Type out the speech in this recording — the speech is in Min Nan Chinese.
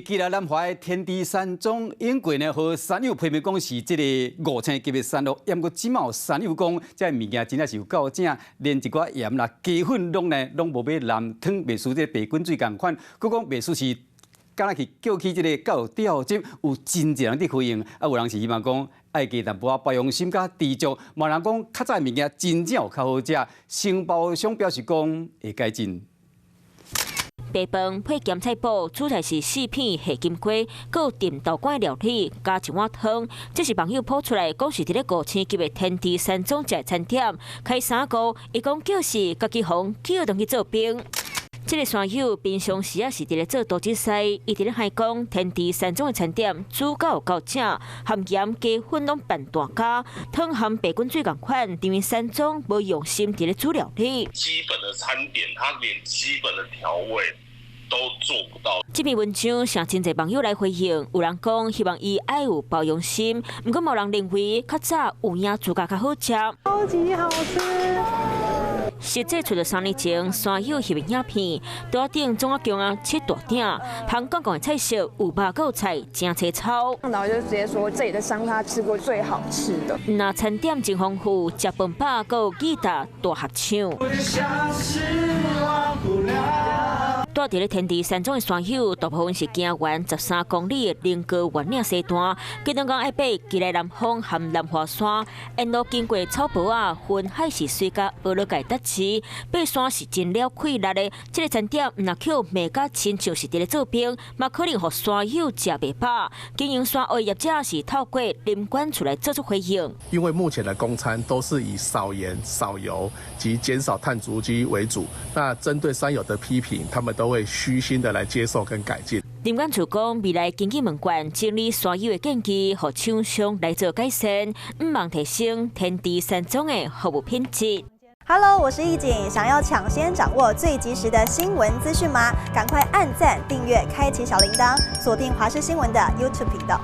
基隆南華的天池山莊永過呢，予山友批評講是這个五星級的山屋，毋過這馬有山友講，這个物件真正是有夠正，連一寡鹽啦、雞粉攏呢攏無欲淋湯，袂輸這个白滾水仝款，閣講袂輸是敢若去叫去這个較有吊汁，有真濟人佇回應，啊有人是希望講愛加淡薄仔包容心佮知足，嘛有人講較早的物件真正有較好食，承包商表示講會改進。白飯配鹹菜脯，主菜是四片下金瓜，閣有甜豆干料理，加一碗湯。這是網友 po 出來，講是佇咧五星級的天池山莊食餐點，開三個，伊講叫是家己予人叫轉去做兵。這个山友平常時仔是佇咧做多汁師，伊佇咧還講天池山莊的餐點煮甲有夠正，含鹽雞粉攏辦大家，湯含白滾水仝款，認為山莊無用心佇咧煮料理。基本的餐點，他連基本的調味都做不到。這篇文章上真濟網友來回應，有人講希望伊愛有包容心，毋過嘛有人認為較早有影煮甲較好食。超級好吃。實際出了3年前，山友翕的影片，桌頂總仔共啊七大鼎，芳公公的菜色有肉閣有菜，誠齊操。然後就直接說這裡的山他吃過最好吃的。那餐點真豐富，食飯飽閣有吉他大合唱。住佇咧天池山莊的山友，大部分是行完13公里的臨高圓嶺西段，幾兩工愛爬基隆南峰和南華山，沿路經過草坡仔、雲海是水佮俄羅蓋達市，爬山是真了氣力的。這个餐點毋若予罵甲親像是佇咧做兵，嘛可能予山友食袂飽。經營山屋業者是透過林管處來做出回應。因為目前的供餐都是以少鹽、少油及減少碳足跡為主，那針對山友的批評，他們都會虛心的來接受跟改進。林管處講，未來根據問卷整理山友的建議，予廠商來做改善，向望提升天池山莊的服務品質。 Hello，我是易景，想要搶先掌握最及時的新聞資訊嗎？趕快按讚、訂閱、開啟小鈴鐺，鎖定華視新聞的 YouTube 頻道。